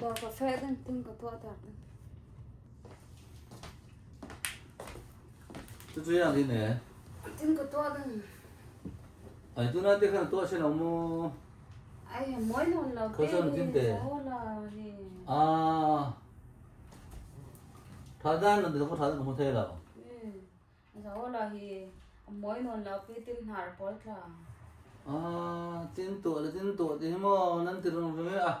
Dawr ka feh ding tin ka tuah tar ding. Chu chu yang din e. Tin ka tuah ding. Ai tu na te khan tuah se lo mu. Ai moi non lo te. Kho tin te. La hi. Ah. Tha dan na de ko tha ko thei lo. Zo la hi moi non lo pi tin hnar pawl tla. Ah, tin tuah le tin tuah ti hi maw nan ti rung rung a.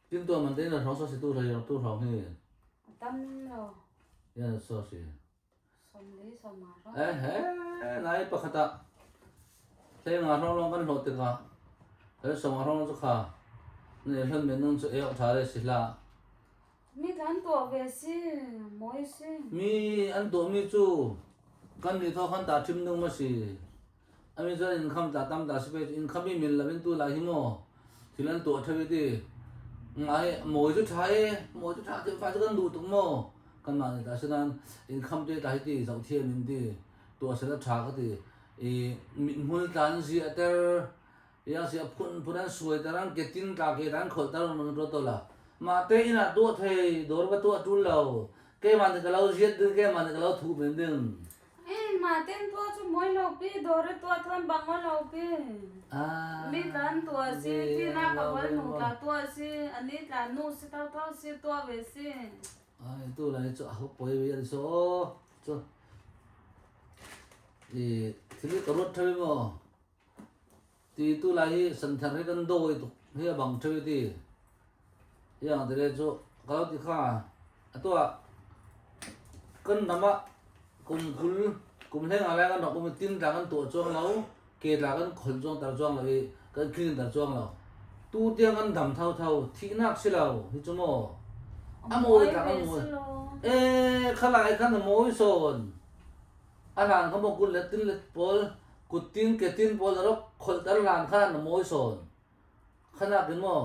Tin tuah man te na hrawng so si tu hlei tu hrawng hi. Tam lo. Yan so si. Som li som ma hrawng. Eh he nai pakhat ah hlei nga hrawng lawng kan hlawh tikah he som nga hrawng cu kha ne hlan men nung cu ek tha le si hlah. Mi an tuah ve si, mawi si. Mi an tuahmi cu kan nih thaw khan ta ṭhim ding ma si. Ami cun inn kham ta tam ta si pe inn kham i min lo in tu lai hi maw thil an tuah ṭheu i ti. Ngai mawi cu ṭha e, mawi cu ṭha ti fa cu kan duh tuk maw. Kanmah nih ta asinain inn kham te ta hi ti zoh thiam in ti tuah sel a ṭha ka ti. I mithmul tla an ziahter Yang si a phunphun an suaiter an ketin tla ke an kholhter man ro to la mah te inn ah tuah thei dawr va tuah tul lo keimah nih ka lo ziat ding keimah nih ka lo thu men ding. Eh mah ten tuah cu moi lo pi dawr i tuah thuan bang lo pi. Ah. Mi tlan tuah si ti na ka wal nu tla tuah si ani tla nu si thau thau si tuah ve si. Ai tu lai cu a ho poi ve an so cu i thil ka ruat thai mo Ti tu lai hi santhar hi kan dawi tuk hi a bang ṭheu i ti. Iang tile cu ka lo ti kha atu ah kan ram ah kum 20 kum hleng ah lai kan rak um i tin tla kan tuah cuang lo, ke tla kan khon cuang ter cuang lo i kan clean ter cuang lo. Tu tiang kan dam thotho, thihnak si lo hi cu maw. A mawi tla kan mawi. Ee khalai khan a mawi sawn. A hlan kha maw kut le tin le pawl kuttin ketin pawl a rak kholhter hlan khan a mawi sawn. Khanak in maw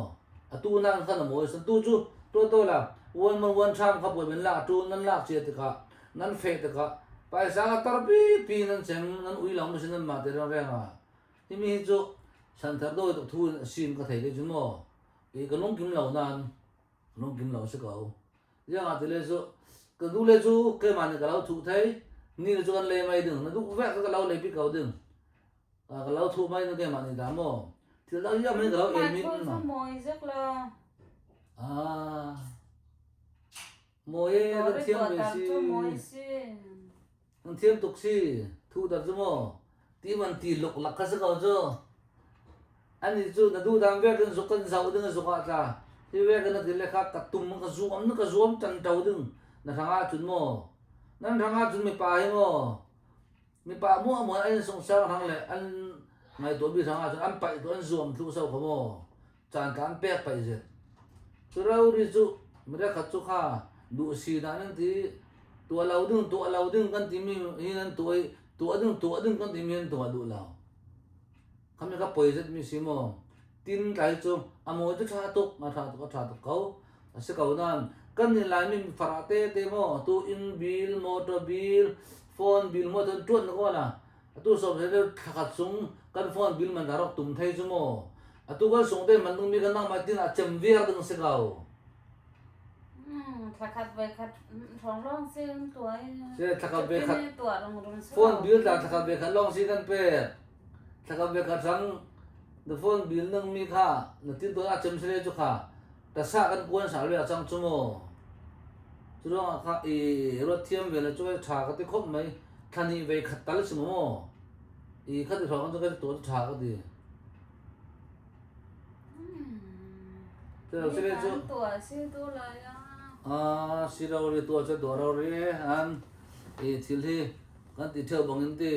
atu nak khan a mawi sawn. Tu cu tuahto la uan man uan ṭham kha puai men lak ṭun nan lak cia tikah nan feh tikah paisa ka tar pipi nan cem nan ui lang masin nan mah te rengreng ah himi hi cu santhar dawi tuk thu in a sim ka thei ke cu maw i ka lungkim lo nan lungkim lo si ko. Ziangah ti le cu ka nu le cu keimah nih ka lo thuh thei ni le cu kan le mai ding na duh vek ka lo le pi ko ding ka lo thuh mai na keimah nih dah maw thil dang yam hin ka lo el mi ma moi zek la ah moi kan thiam ve si kan thiam tuk si thu dar cu maw ti man ti luk lak kha si ko cu Ani cu na duhdang vek in zuk kan zoh ding zuk ah tla hi vek in na ti le kha ka tum ka zuam na ka zuam tan to ding na hrang ah cun maw nan hrang ah cun mipa hi maw mipa mu amuan an sung sang hrang le an ngai to bi hrang ah cun an paih to an zuam thlu so kha maw caan ka an pek paih zet cu ro ri cu mire khat cu kha duh si na nan ti tuah lo ding tuah lo ding kan ti mi hi nan tuah i tuah ding tuah ding kan ti mi nan tuah duh lo. Khami ka poi zet mi si maw? Tin tlai cu a mawi cu ṭha tuk, a ṭha tuk, a ṭha tuk ko. A si ko nain kan nih Laimi farah te te maw tu inn bill, motor bill, phone bill maw cun ṭuan na ko na. Atu som he thlakhat chung kan phone bill man rak tum thei cu maw. Atu kan sung te man ding mi kan nangmah tin ah cem viar ding si ko. Thlakhat voi khat hrawng lawng si an tuah i. Si thlakhat ve khat. Phone bill tla thlakhat ve khat lawng si kan pek. Thlakhat ve khat rang na phone bill nang mi kha na tin tawn a cem sile cu kha ta sa kan kuan sa le chang chu mu. Cu ruangah kha i ruat thiam ve le cu tha ka ti khop mai thlani ve khat tal si mu. I khat i hrawng cu ka ti tha ka ti. Si lo ri tuah cu tuah ro ri an i thil hi kan ti ṭheo bangin ti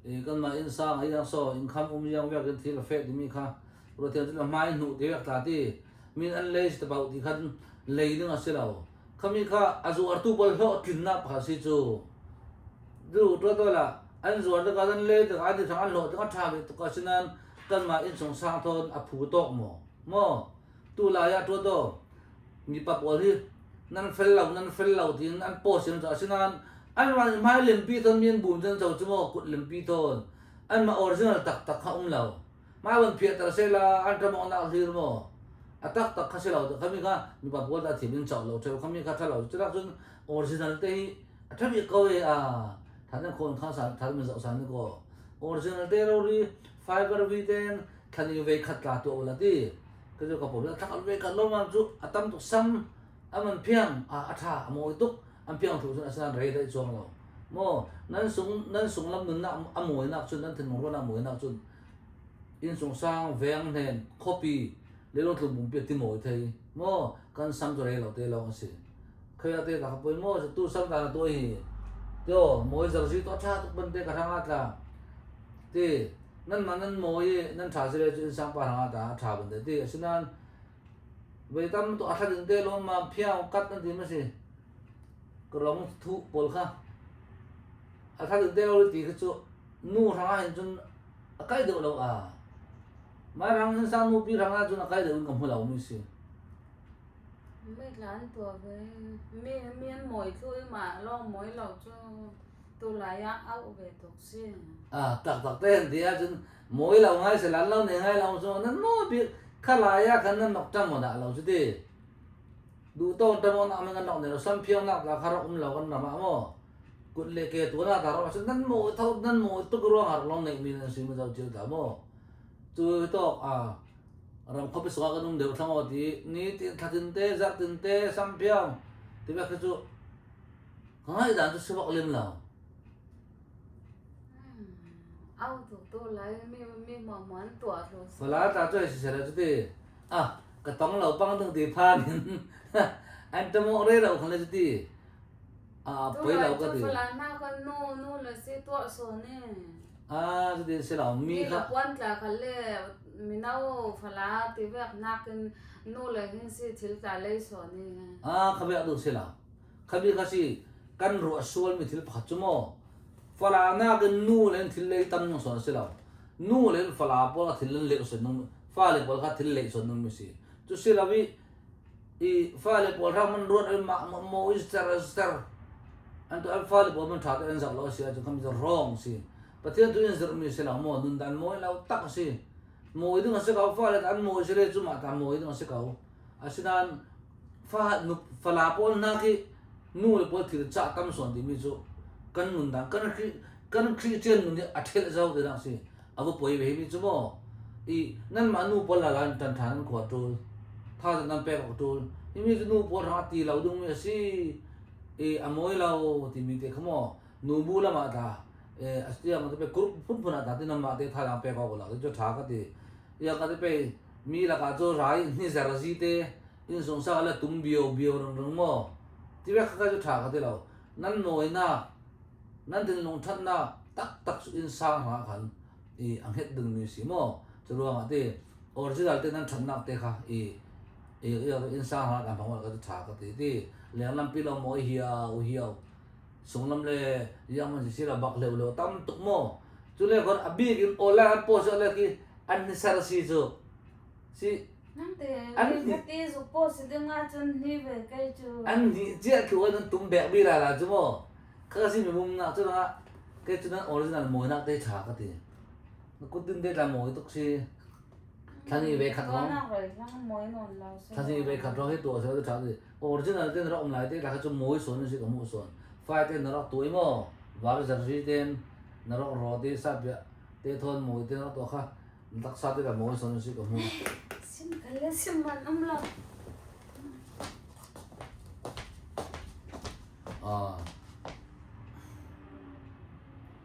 i kanmah inn sang a iang so inn kham um iang vek in thil a feh timi kha ruathiam cu hmai hnuh ti vek tla ti min an lei si bau ti khan lei ding a si lo khami kha a zuartu pawl hlawh tlinnak pakhat si cu du tua to la an zuar tikah an le tikah an ti thang an hlawh tikah ṭha ve tuk asinain kanmah innchung sang thawn a phu tawk maw maw tu lai ah tua to mipa pawl hi nan fel lo nan fel lo tiin an post in asinain an ran hmai lempi thon mi an bum chan cho chu maw kut lempi thon an ma original tak tak kha um lo mai wan phiah tar se la an tramong nak hlir maw A tak tak kha si lo khami kha mipa pawl dah thiam in chauh lo theu khami kha tha lo chulak cun original te hi a tha bik ko e a than in khawn kha san than min zoh san ni ko original te ro ri fiber vi ten thlan i vei khat tla tu la ti ka chu ka pom la thak ve khat lo ma chu a tam tuk sam aman phiang a a tha a mawi tuk an piang thu cun asan rei dai chuang lo mo nan sung nan sung lam nun nak a mawi nak cun nan thinlung ruan a mawi nak cun inn sung sang veng hnen khuapi lelong tlung pumpi ti mawi thei mo kan sam chu rei lo te lawng a si khoi te ka poi mo tu sam ta na to hi tio mawi zar zi to tha tuk ban te ka ranga tla ti nan ma nan mawi nan tha si le chu in sang pa ranga ta tha ban te ti asinan Voi tam tu a thla ding te lawmmam phiang kat nan ti ma si. Ka rong thu pawl kha. A thla ding te lo ti kha cu nu hrang ah hin cun a kai deuh lo a. Mai rang hin sang nu pi hrang ah cun a kai deuh in ka hmu lo mi si. Mi tlan tua ve. Mi mi an mawi thlu i mah lawng mawi lo cu tu lai ah auh ve tuk si. Ah tak tak te han ti ahcun mawi lo ngai se lan lo ne ngai lo cu nan maw bik kha lai ah khan nan nok ṭam nak lo cu ti duh tawn ṭam nak men kan nok ne lo sam phiang nak la kha rak um lo kan ram ah maw kut le ke tu na ta ro cun nan maw tho nan maw tuk ruang ah long nei mi nan si ma zo chiu ta maw cu tok a ram khuapi suka kan um deuh thlang aw ti ni tin thlatin te zarh tin te sam phiang ti bek cu ka ngai dan cu si bak lem lo. Au tuk tu lai mi mi muah an tuah thlu. Fala ta chu si sela chu ti a ka tong lo pang ding ti phan in an tamo re lo khan le chu ti a poi lo ka ti. Fala na kan nu nu le si tuah so ne. A chu ti si lo mi kha. Puan tla khal le minau fala ti vek nakin nu le hin si thil tla lei so ni. A kha bek du si lo. Khabi kha si kan ruah sual mi thil pakhat cu maw fala nakin nu le thil lei tam nung son si lo nu le fala pawl kha thil an leh son nung fale pawl kha thil leh son nung mi si cu si lo i i fale pawl hrang man ruat ma mo is ter ter an to an fale pawl man tha te an zak lo si ahcun kham wrong si Pathian tu in zirh mi si lo maw nun dan mawi lo tak si mawi ding a si ko fale an mawi si le cu mah ta mawi ding a si ko asinain Fa nu fala pawl hna khi nu le pawl thil cah tam sawn timi cu kan nundan kan kan Christian nun nih a ṭhelh zau ti nak si a va poi ve mi cu maw i nanmah nu pawl la lan ṭan ṭhan nan khua ṭul tha nan pek awk ṭul imi cu nu pawl hrang a ti lo ding mi a si i a mawi lo timi te kha maw nu bu lam ah ta a tiang te pe group phunphun ah ta ti nanmah te tha lang pek awk lo cu ṭha ka ti ya ka ti pe mi lakah cu rai ni zer zi te inn sung sak le tum bio bio reng reng maw ti vek kha cu ṭha ka ti lo nan nawinak nan thinlung ṭhatnak taktak cu inn sang hna khan i a hnget dingmi si maw cu ruangah ti original te nan ṭhatnak te kha i i inn sang hna kan hmang ka cu ṭha ka ti ti lenglam pi lo maw i hiau hiau sunglam le yang man si si la bak leu leu tam tuk maw cu le kon a bik in online an post le ki an ni ser si cu si Nangte ti zuk po si ding ahcun ni ve kei cu. An ni cia thlu an tum bek bi la la cu maw kha si mi mum nak cu na ke cu nan original mawi nak te tha ka ti na kut din te tla mawi tuk si thani ve khat rong thani ve khat rong hi tu se tha ti original ten ra um lai te la kha chu mawi son si ka mu son fai ten na rak tuai mo war zar ri ten na rak ro te sa bia te thon mawi ten rak to kha taksa te la mawi son si ka mu Sim kal le sim man um lo.